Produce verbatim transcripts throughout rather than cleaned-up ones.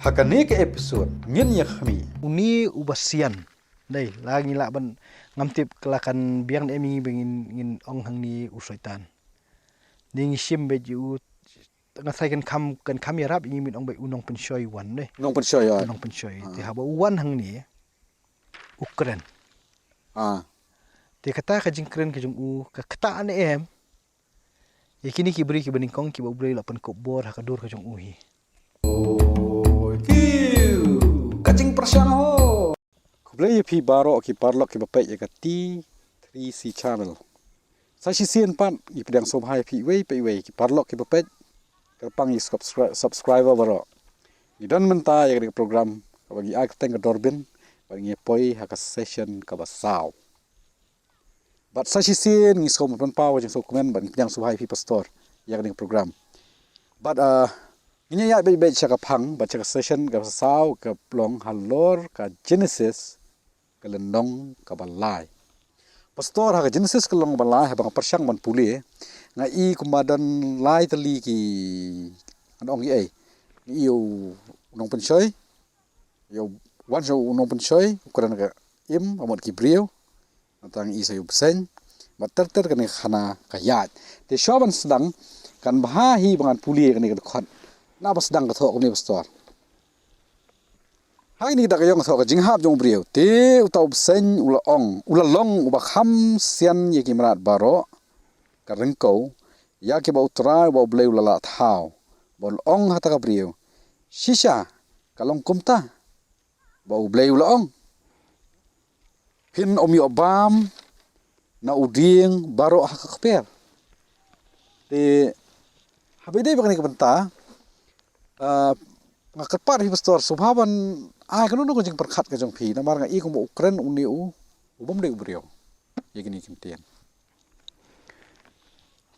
Ha kane ka episode ngin ïa khmih uni u Basian. Dei la ngi lah ban, ngam tip ka la kan biang ne em ïa ngi ba ngin, ngin ong hangne u Soitan. Dei ngi shim beit ïa u, nga tharai kan kham, kan kham ïarap ïa ngi ban ong beit u Nongpynshoi wan dei. Nongpynshoi, ah. U Nongpynshoi. Ah. Te haba u wan hangne u kren. Ah. Te kata ka jingkren ka jong u ka kata ne em ïa kine ki briew kiba nyngkong kiba U Blei u la pynkup bor ha ka dur ka jong u hi. Ka jingpyrshang ho. Khublei ïa phi baroh ki paralok kiba peit ïa ka T three C channel. Sa shisien pat ngi pdiang sngewbha ïa phi iwei pa iwei ki paralok kiba peit. Kyrpang ïa subscri-, subscriber baroh. Ngi don mynta ïa ka program kaba ngi ai kyrteng Ka Dor Bin, bad ngi poi ha ka session kaba saw. Bad sa shisien ngi sngewbha ban pynpaw ka jingsngewkmen bad ngi pdiang sngewbha ïa phi pastor ïa kane ka program. Bad, ah, ngin ïa ïaid beit beit sha ka phang bad sha ka session kaba saw, ka long halor ka Genesis ka lynnong kaba lai. Pastor, ha ka Genesis ka lynnong kaba lai haba nga pyrshang ban pule, nga i kumba don lai tylli ki, ngan ong ki ei, nga i u nongpynshoi, ïa u, wan sha u nongpynshoi, u kren ka im, ka mut ki briew. Nangta nga i sa ïa u bseiñ, bad ter ter kane ka khana ka ïaid. Te shuwa ban sdang, kan bha hi ba ngan pule kane ka dkhot. Naba sdang ka thoh kumne pastor. Ha kane ka dak ka ïong ka thoh ka jinghap jong u briew. Te uta u bseiñ u la ong, u la long uba kham sian ïa ki mrad baroh ka ryngkew, ïa kiba U Trai uba U Blei u la lah thaw. Bad u la ong ha kata ka briew, shisha ka long kumta ba U Blei u la ong, phin ym ïoh bam na u dieng baroh ha ka kper. Te haba ïadei bad kane ka bynta, ah, nga kyrpad ïa phi pastor, sngewbha ban ai kano kano ka jingpyrkhat ka jong phi, namar nga i kumba u kren une u, u bym dei u briew ïa kine ki ktien.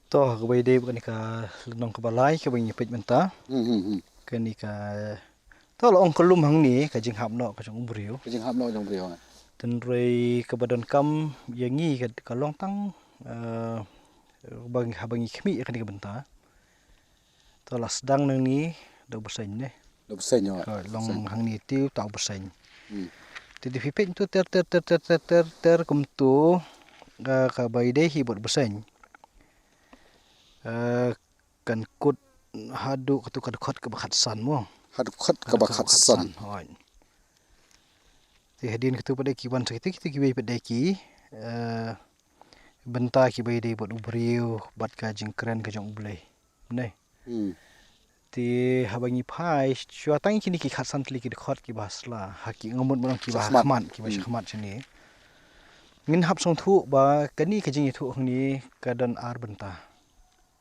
To, kaba ïadei bad kane ka lynnong kaba lai kaba ngi peit mynta. Hmm, hmm, hmm. Kane ka, to, la ong ka lum hangne ka jinghap noh ka jong u briew. Ka jinghap noh ka jong u briew, eh. Hynrei kaba donkam ïa ngi ka, ka long tang, eh, ba ngi, haba ngi khmih ïa kane ka bynta. To la sdang nangne da u bseiñ ne. Da u bseiñ, oh. Ka long hangne te uta u bseiñ. Hmm. Te dei phi peit to ter ter ter ter ter ter kumto, eh, kaba ïadei hi bad u bseiñ. Eh, kan kut haduh kato ka dkhot kaba khatsan mo. Haduh dkhot kaba khatsan. Hooid. Te hadien kato pat de ki wan sa kito, kito kiwei pat de ki, eh, bynta kiba ïadei bad u briew bad ka jingkren ka jong U Blei. Ne. Hmm. Te haba ngi phai shuwa tang kine ki khatsan tylli ki dkhot kiba sla, ha ki, nga mut ban ong kiba shakhmat, kiba shakhmat shane. Ngin hap sngewthuh ba kane ka jingïathuh hangne ka don ar bynta.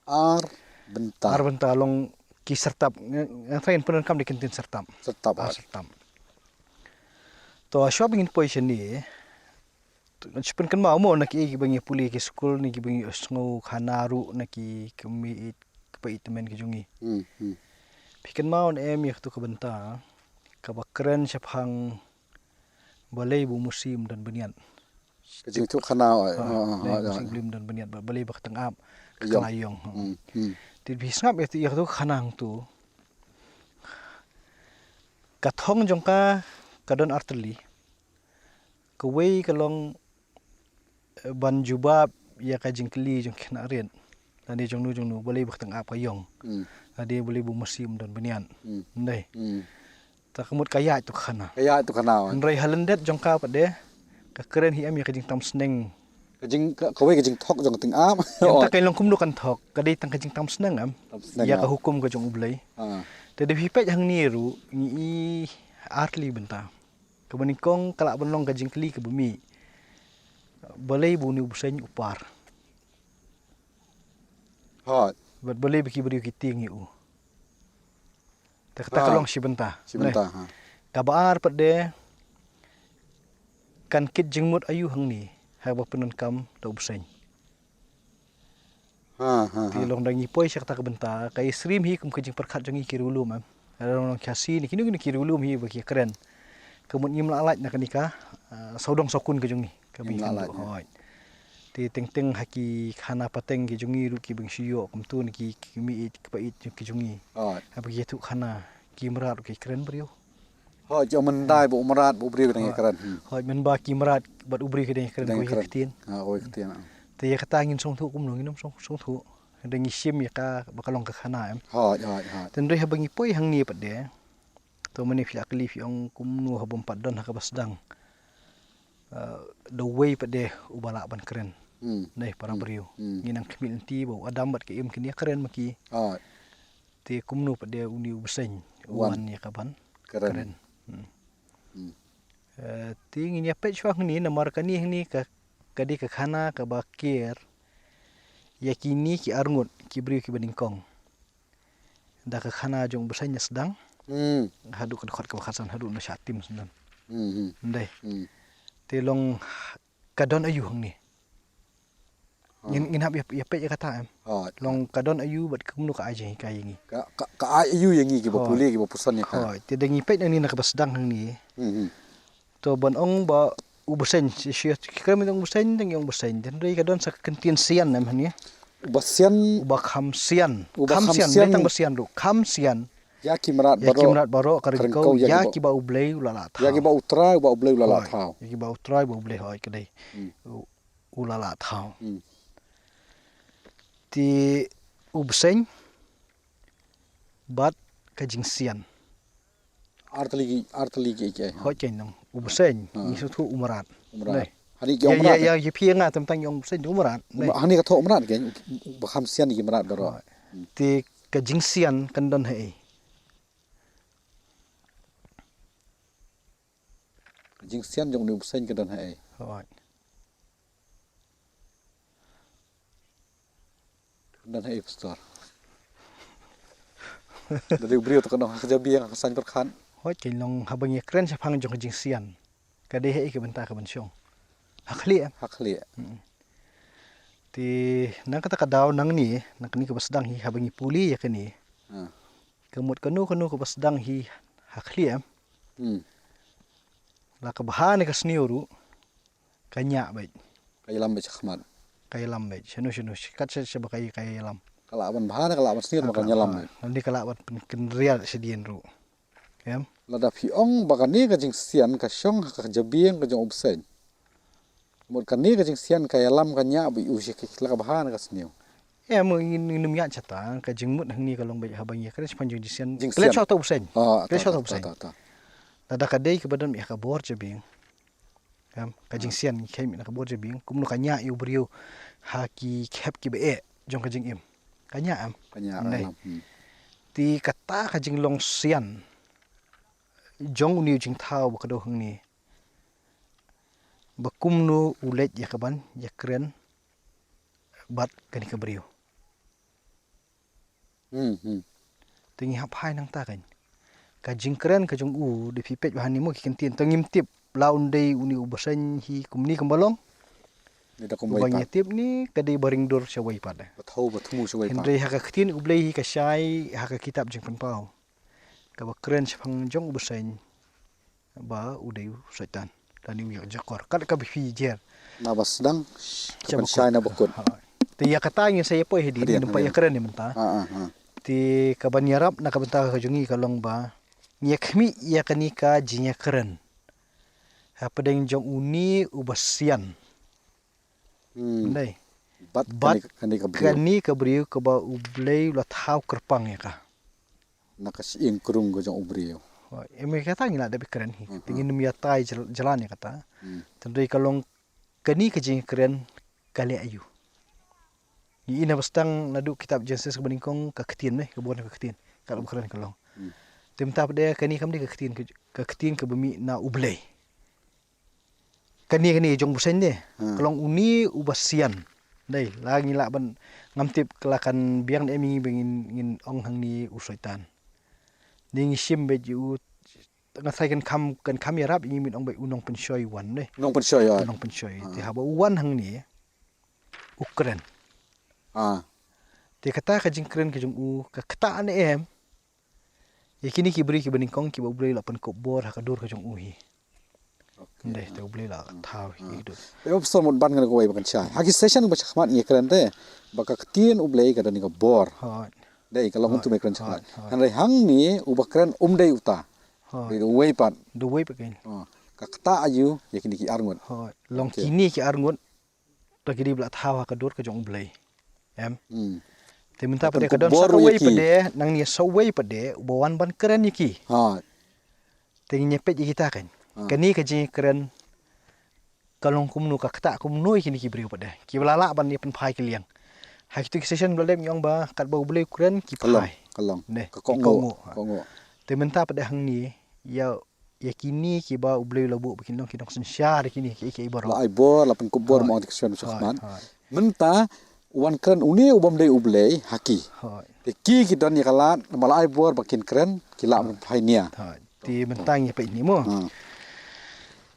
Ar bynta. Ar bynta long ki syrtap. Nga, nga tharai pyndonkam da ki ktien syrtap. Syrtap. Ah, syrtap. To, shuwa ba ngin poi shane, shu pynkynmaw mo na kiei kiba ngi pule ki skul, na kiba ngi sngew khana ruh na ki kmie, kpa ïeit tymmen ki jong ngi. Hmm, hmm. Phi kynmaw ne em ïa kato ka bynta kaba kren shaphang balei ba u Mosi um don bniat. Ka jingïathuh khana, oh, oh, oh, balei ba u Mosi um don bniat, ba, balei ba ka tyngab ka la ïong. Hmm, hmm. Te phi sngap ïa kato ka khana hangto. Ka thong jong ka ka don ar tylli. Kawei ka long, eh, ban jubab ïa ka jingkylli jong ki khynnah rit. Lane jongno jongno, balei ba ka tyngab ka ïong. Hmm. Lane balei ba u Mosi um don bniat. Hmm. Ym dei. Hmm. Ta ka mut ka ïaid to ka khana. Ka ïaid to ka khana. Hynrei ha lyndet jong ka pat de ka kren hi em ïa ka jingtam sneng. Ka jing, ka, kawei ka jingthok jong ka tyngab. Em, ta ka long kumno kan thok, ka dei tang ka jingtam sneng em. Tam sneng, ïa ka hukum ka jong U Blei. Ah. Te da phi peit hangne ruh ngi i ar tylli bynta. Kaba nyngkong ka lah ban long ka jingkylli kaba mih, balei ba une u bseiñ u par? Hooid. Bad balei ba ki briew ki tieng ïa u? Te kata ka long shi bynta. Shi bynta, ha. Kaba ar pat de kan kit jingmut aïu hangne haba pyndonkam da u bseiñ. Ha, ha, ha. Te long da ngi poi sha kata ka bynta, ka ïasyriem hi kum ka jingpyrkhat jong ngi ki riewlum em. Ka long Khasi ne kino kino ki riewlum hi ba ki kren. Ka mut ngim lah lait na kane ka, ah, sawdong sawkun ka jong ngi. Ka ngim lah lait, hooid. Ki teng teng ha ki khana pateng ki jong ngi ruh ki bang shu ïoh kumtu na ki ki mei ïeit ki pa ïeit ki jong ngi. Hooid. Haba ki ïathuh khana ki mrad ruh ki kren briew. Hooid, jong mynta ba u mrad ba u briew ka dang ïakren. Hmm. Hooid, mynba ki mrad bad u briew ki dang ïakren Dang ko ïa ïakren. Ktien. Ha, ko ïa ktien. Ah. Te ïa kata ngin sngewthuh kumno ngin ym sngewthuh. Dang ngi shim ïa ka ba ka long ka khana em. Hooid, hooid, hooid. Te hynrei haba ngi poi hangne pat de. To mynne phi la kylli phi ong kumno haba ym pat don ha kaba sdang. Uh, da uwei pat de uba lah ban kren. Hmm. Dei para Hmm. briew. Hmm. Ngi nang khmih lynti ba u Adam bad ka Im kin ïakren ma ki. Hooid. Te kumno pat de une u bseiñ u Wan. wan ïa ka ban Kren. kren. Hmm. Hmm. Eh, te ngin ïa peit shuwa hangne namar kane hangne ka ka dei ka khana kaba ker ïa kine ki arngut ki briew kiba nyngkong. Da ka khana jong u bseiñ ïa sdang Hmm. haduh ka dkhot kaba khatsan haduh na shah tim sdang. Hmm. Hmm. Ndei. Hmm. Te long ka don aïu hangne. Ha. Ngin ngin hap ïa ïa peit ïa kata em. Hooid. Long ka don aïu bad kumno ka ai jinghikai ïa ngi. Ka ka ka ai aïu ïa ngi kiba Hooid. pule kiba puson ïa ka. Hooid, te da ngi peit nangne na kaba sdang hangne. Hmm. Hmm. To ban ong ba u bseiñ shi shi ki kren ong u bseiñ dang ong u bseiñ. Te hynrei ka don sa ka kyntien sian em hangne. Uba sian Uba kham sian. Uba Kham kham sian, sian. Dei tang ba sian ruh. Kham sian. Ïa ki mrad Ïa ki baroh. mrad baroh ka Ka ryngkew ryngkew ïa ïa kiba- kiba u Blei u la lah thaw. Ïa kiba u Trai uba u Blei u la lah Hooid. Thaw. Ïa kiba u Trai uba u Blei hooid ka dei. Hmm. U- U la lah thaw. Hmm. Te u bseiñ bad ka jingsian. Ar tylli ki ar tylli ki ki. Hooid kein nong. U bseiñ Ah. Ngi shu thoh u mrad. U mrad. Dei. Hani ki Ïa u mrad. ïa ïa ki phi nga tam tang ong u bseiñ u mrad. Dei. Hani ka thoh u mrad kein. Ba kham sian ki mrad baroh. Hooid. Te ka jingsian kan don ha ei. Ka jingsian jong une u bseiñ ka don ha ei. Hooid. Ka don ha ei pastor. Dei u briew to ka don ha ka jabieng ha ka saiñ pyrkhat. Hooid kein long haba ngi kren shaphang jong ka jingsian. Ka dei ha ei ka bynta ka ban shong. Ha khlieh em. Ha khlieh. Te na kata ka daw nangne na kane kaba sdang hi haba ngi pule ïa kane. Ah. Ka mut kano kano kaba sdang hi ha khlieh em. Hmm. La ka bha ne ka sniew ruh ka ñiah beit. Ka ïalam beit shakhmat. Ka ïalam beit. Shano shano kat sha sha ba ka ïa- ka ïalam. Ka lah ban bha ne ka lah ban sniew ma ka ïalam beit. Nangne ka lah ban pynkynriah shadien ruh. Em. Lada phi ong ba kane ka jingsian ka shong ha ka jabieng ka jong u bseiñ. Mut kane ka jingsian ka ïalam ka ñiah beit u shi ki la ka bha ne ka sniew. Em ngin ngin ym ïa chata ka jingmut hangne ka long beit haba ngi kren shaphang jong jingsian. Jingsian. Klet shata u bseiñ. Ah, Klet ta- shata u ta- bseiñ. ta- ta. Lada ka dei kaba don ïa ka bor jabieng. Em ka jingsian ngi khei na ka bor jabieng kumno ka ñiah ïa u briew ha ki khep kiba eh jong ka jingim. Ka ñiah em. Ka ñiah Ndei. ïalam. Hmm. Te kata ka jinglong sian jong une u jingthaw ba ka dei hangne. Ba kumno u leit ïa ka ban ïa kren bad kane ka briew. Hmm, hmm. Te ngi hap phai nangta kein. Ka jingkren ka jong u da phi peit ba hangne mo ki kyntien te ngim tip la un dei une u bseiñ hi kumne kumba long. Ni da kum Ba wei pat. ngi tip ni ka dei ba ring dur sha wei pat. Ba thaw ba thmu sha wei pat. Hynrei ha ka ktien u Blei hi ka shai ha ka kitab Jingpynpaw. Kaba kren shaphang jong u bseiñ ba u dei u Soitan. Lane u ïakjakor. Kat kaba phi jer. Na ba sdang. Sha Ka ba shai kut. Na ba kut. Ha. Te ïa kata ngin sa ïa poi hadien, Hadien, ngin ym pat ïa hadien. Kren ïa mynta. Ah, ah, ah. Te ka ban ïarap na ka bynta ka jong ngi ka long ba ngi ïa khmih ïa kane ka jingïakren hapdeng jong une u basian. Hmm. Ndei. Bad Bad kane ka- kane ka briew. Kane ka briew kaba u Blei u la thaw kyrpang ïa ka. Na ka shyieng krung ka jong u briew. Em ïa kata ngi la dep ïakren hi. Hmm, Te ngin ym ïatai jyl- jylliew ïa kata. Hmm. Tang dei ka long kane ka jingïakren ka leh aïu. Ngi i na ba sdang naduh kitab Genesis kaba nyngkong ka ktien ne, ka bun ka ktien. Ka la ba kren ka long. Hmm. Te mynta pat de kane kam dei ka ktien ka, ka ktien kaba mih na u Blei. Kane kane jong u bseiñ ne. Hmm. Ka long une u basian. Dei, la ngi lah ban ngam tip ka la kan biang ne em ngi ba ngin, ngin ong hangne u Soitan. Ngi shim beit ïa u nga tharai kan kham, kan kham ïarap ïa ngi ban ong beit u nongpynshoi wan ne. Nongpynshoi, ah. U nongpynshoi. Te haba u wan hangne u kren. Ah. Te kata ka jingkren ka jong u ka ktah ne em. Ïa kine ki briew kiba nyngkong kiba u Blei u la pynkup bor ha ka dur ka jong u hi. Dei te U Blei la thaw ïa ki dur. Te u pastor mut ban ngan kawei ba kan shai. Ha ki session ba shakhmat ngi kren te ba ka ktien U Blei ka don ïa ka bor. Hooid. Dei ka long kumtu me kren shakhmat. Hooid. Hynrei hangne uba kren um dei uta. Hooid. Dei uwei pat. Dei uwei pat kein. Oh. Ka ktah aïu ïa kine ki arngut. Hooid. Long kine ki arngut. Ta ki dei ba la thaw ha ka dur ka jong U Blei. Em. Hmm. Te mynta pat de ka don sa kawei pat de, nangne sa uwei pat de uba wan ban kren ïa ki. Ha. Te ngin ïa peit ïa kita kein. Ha. Kane ka jingkren ka long kumno, ka ktah kumno ïa kine ki briew pat de kiba la lah ban ïa pynphai ki liang. Ha kitu ki session ba la dep ngi ong ba katba U Blei u kren ki phai. Ka long, ka long. Ka kohnguh, kohnguh. Te mynta pat de hangne ïa ïa kine kiba U Blei u la buh ba kin long ki nongsynshar ïa kine kiei kiei baroh. La ai bor, la pynkup bor, ma ong te ka session ba shakhmat. Mynta wan kren une u bym dei U Blei ha ki. Te ki ki don ïa ka lad, namar la ai bor ba kin kren, ki lah ban phai nia. Te mynta ngi peit ni mo.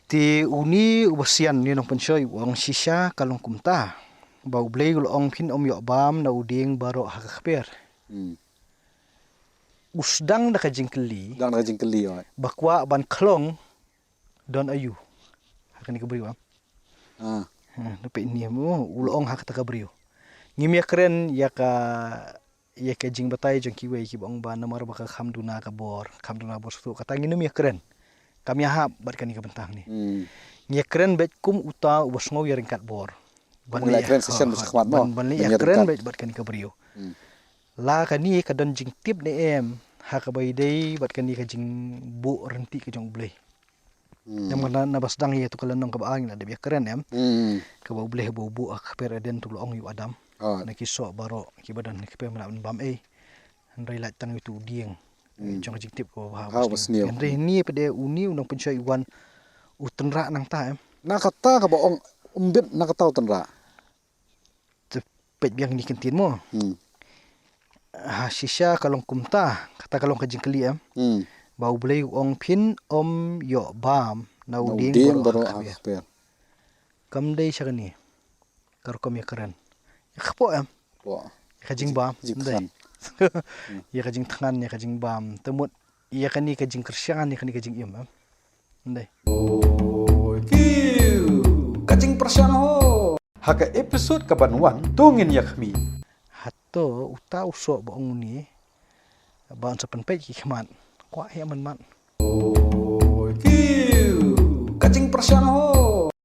Te une uba sian, une nongpynshoi u ong shisha ka long kumta ba U Blei u la ong phin ym ïoh bam na u dieng baroh ha ka kper. Hmm. U sdang da ka jingkylli. Sdang da ka jingkylli, oi. Ba kwah ban khlong don aïu ha kane ka briew, em. Ah. Hmm, na peit ni mo, u la ong ha kata ka briew. Ngim ïa kren ïa ka, ïa ka jingbatai jong kiwei kiba ong ba namar ba ka kham duna ka bor, kham duna bor shuh, kata ngin ym ïa kren. Kam ïahap bad kane ka bynta hangne. Hmm. Ngi ïa kren beit kum uta uba sngew ïa ryngkat bor. Ban leh ïa kren session ba shakhmat mo. Ban leh ïa kren beit bad kane ka briew. Hmm. La kane ka don jingtip ne em ha kaba ïadei bad kane ka jingbuh rynti ka jong U Blei. Hmm. Namar na, naba sdang ïa tu ka lynnong kaba ar ngi la dep ïa kren, em. Hmm. Kaba U Blei haba u buh ha ka kper Eden tu u la ong ïa u Adam. Ah. Na ki soh baroh kiba don ha ka kper men la ban bam ei. Hynrei lait tang ïa utu u dieng. Hmm. Jong ka jingtip kaba bha, ha, uba sniew. Hynrei hangne pat de une u nongpynshoi u wan u tynrah nangta, em. Na kata kaba ong umbit na kata u tynrah. Te peit biang kine ki kyntien mo. Hmm. Ha shisha ka long kumta, kata ka long ka jingkylli, em. Hmm. Ba U Blei u ong phin ym ïoh bam na u dieng baroh ha ka kper. Kam dei sha kane ka rukom ïa kren. Ïa ka kpoh, em. Ïa ka jingbam. Ïa ka jingthngan, ïa ka jingbam. Te mut ïa kane ka jingkyrshan, ïa kane ka jingim, em. Ndei. Ka jingpyrshang ho. Ha ka episode kaban wan to ngin ïa khmih. Hato uta u soh ba ong une ba un sa pynpeit ki khmat. Kwah ïa man mat. Ka jingpyrshang ho.